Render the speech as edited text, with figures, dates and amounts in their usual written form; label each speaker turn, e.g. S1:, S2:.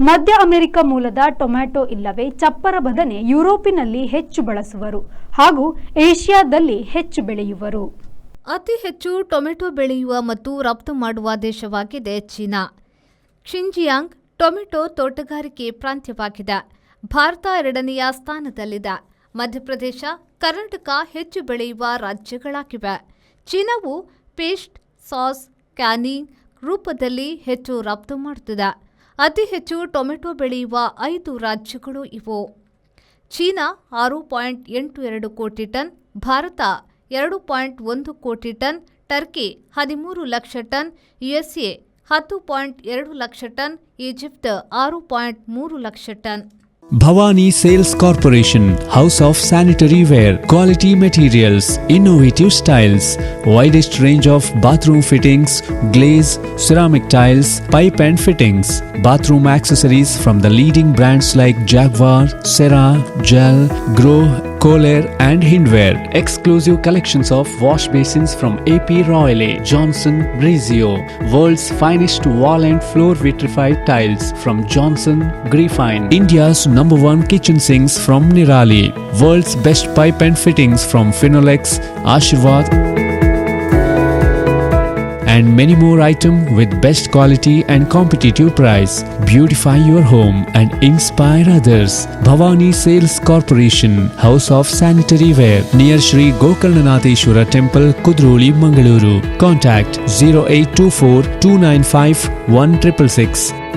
S1: ಮಧ್ಯ ಅಮೆರಿಕ ಮೂಲದ ಟೊಮ್ಯಾಟೊ ಇಲ್ಲವೇ ಚಪ್ಪರ ಬದನೆ ಯುರೋಪಿನಲ್ಲಿ ಹೆಚ್ಚು ಬಳಸುವರು ಹಾಗೂ ಏಷ್ಯಾದಲ್ಲಿ ಹೆಚ್ಚು ಬೆಳೆಯುವರು.
S2: ಅತಿ ಹೆಚ್ಚು ಟೊಮೆಟೊ ಬೆಳೆಯುವ ಮತ್ತು ರಫ್ತು ಮಾಡುವ ದೇಶವಾಗಿದೆ ಚೀನಾ. ಕ್ಸಿನ್ಜಿಯಾಂಗ್ ಟೊಮೆಟೊ ತೋಟಗಾರಿಕೆ ಪ್ರಾಂತ್ಯವಾಗಿದೆ. ಭಾರತ ಎರಡನೆಯ ಸ್ಥಾನದಲ್ಲಿದೆ. ಮಧ್ಯಪ್ರದೇಶ, ಕರ್ನಾಟಕ ಹೆಚ್ಚು ಬೆಳೆಯುವ ರಾಜ್ಯಗಳಾಗಿವೆ. ಚೀನಾವು ಪೇಸ್ಟ್, ಸಾಸ್, ಕ್ಯಾನಿಂಗ್ ರೂಪದಲ್ಲಿ ಹೆಚ್ಚು ರಫ್ತು ಮಾಡುತ್ತಿದೆ. ಅತಿ ಹೆಚ್ಚು ಟೊಮೆಟೊ ಬೆಳೆಯುವ ಐದು ರಾಜ್ಯಗಳು ಇವು: ಚೀನಾ 6.82 ಕೋಟಿ ಟನ್, ಭಾರತ 2.1 ಕೋಟಿ ಟನ್, ಟರ್ಕಿ 13 ಲಕ್ಷ ಟನ್, ಯುಎಸ್ಎ 10.2 ಲಕ್ಷ ಟನ್, ಈಜಿಪ್ಟ್ 6.3 ಲಕ್ಷ ton.
S3: Bhavani Sales Corporation, House of Sanitary Ware, quality materials, innovative styles, widest range of bathroom fittings, glaze, ceramic tiles, pipe and fittings, bathroom accessories from the leading brands like Jaquar, Cera, Gel, Grohe, Kohler and Hindware. Exclusive collections of wash basins from AP Royale, Johnson, Brizio, world's finest wall and floor vitrified tiles from Johnson, Grifine, India's number one kitchen sinks from Nirali, world's best pipe and fittings from Finolex, Ashirvad, and many more items with best quality and competitive price. Beautify your home and inspire others. Bhavani Sales Corporation, House of Sanitary Ware, near Sri Gokarnanatheshwara Temple, Kudroli, Mangaluru. Contact 0824 295 1666.